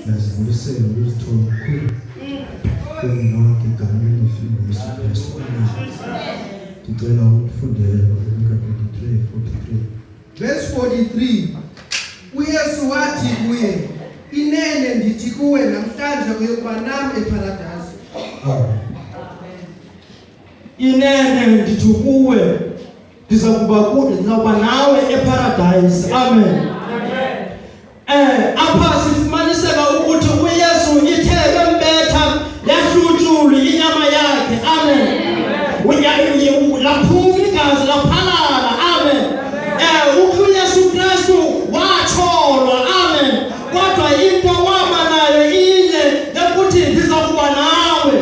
Ndiyazibulisela ngokuzithoba kakhulu kuni nonke egameni lethu Yesu Kristu. Amen. Ndicela ukufundela uLuka 23:43. Verse 43 uYesu wathi kuye, Inene ndithi kuwe namhlanje uyokuba nam eParadise. Amen. Inene ndithi kuwe ndiza kuba ndiza kuba nawe eParadise. Amen. Apha sifumaniseka ukuthi uYesu ithe bembetha yahlutshulwa inyama yakhe. Amen. Laphuma igazi laphalala. Amen. UYesu Kristu wacholwa. Amen. Kodwa into waba nayo inye yokuthi ndiza kuba nawe.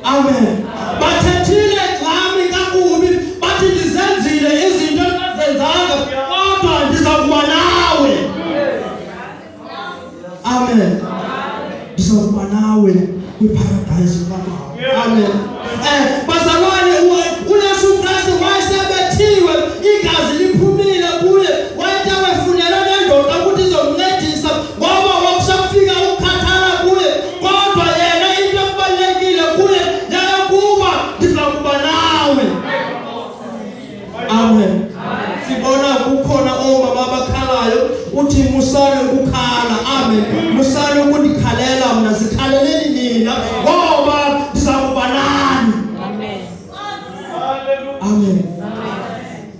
Amen. Bathethile ngami kakubi, bathi ndizenzile izinto endingazenzanga, kodwa ndiza kuba nawe. Amen. Ndiza kuba nawe kwiparadise kaBawo. Amen. Bazalwane, uYesu Kristu wayesebethiwe, igazi liphumile kuye, wayethe wefunela nendoda ukuthi izomncedisa ngoba wakusafika ukukhathala kuye, kodwa yena into ekubalulekile kuye yayokuba ndiza kuba nawe. Amen. Sibona kukhona oomama abakhalayo, uthi musani ukukhala. Amen. Musani ukundikhalela mna, zikhaleleni nina ngoba ndiza kuba nani. Amen. Amen.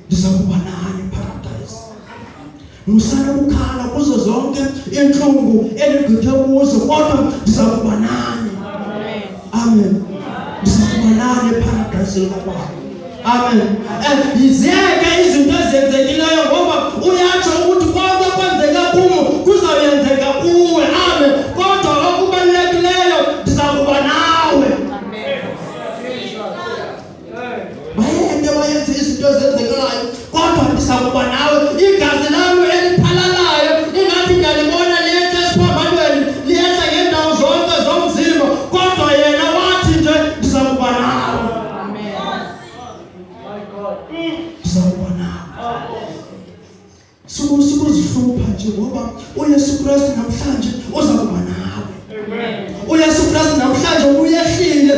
Ndiza kuba nani eParadise. Musani ukukhala kuzo zonke iintlungu enigqithe kuzo, kodwa ndiza kuba nani. Amen. Ndiza kuba nani eParadise likaBaba. Amen. Ziyeke izinto ezenzekileyo ngoba uyatsho ukuthi konke okwenzeka kum kuzawuyenzeka kuwe. Amen. Kodwa okubalulekileyo ndiza kuba nawe. Bayeke bayenze izinto ezenzekayo, kodwa ndiza kuba nawe. Igazi lam eliphalalayo ingathi ndiyalibona liyehla esiphambanweni, liyehla ngeendawo zonke zomzimba, kodwa yena wathi nje ndiza kuba nawe. Ndiza kuba nawe. Sukuzihlupha nje ngoba uYesu Kristu namhlanje uza kuba nawe. UYesu Kristu namhlanje uyehlile,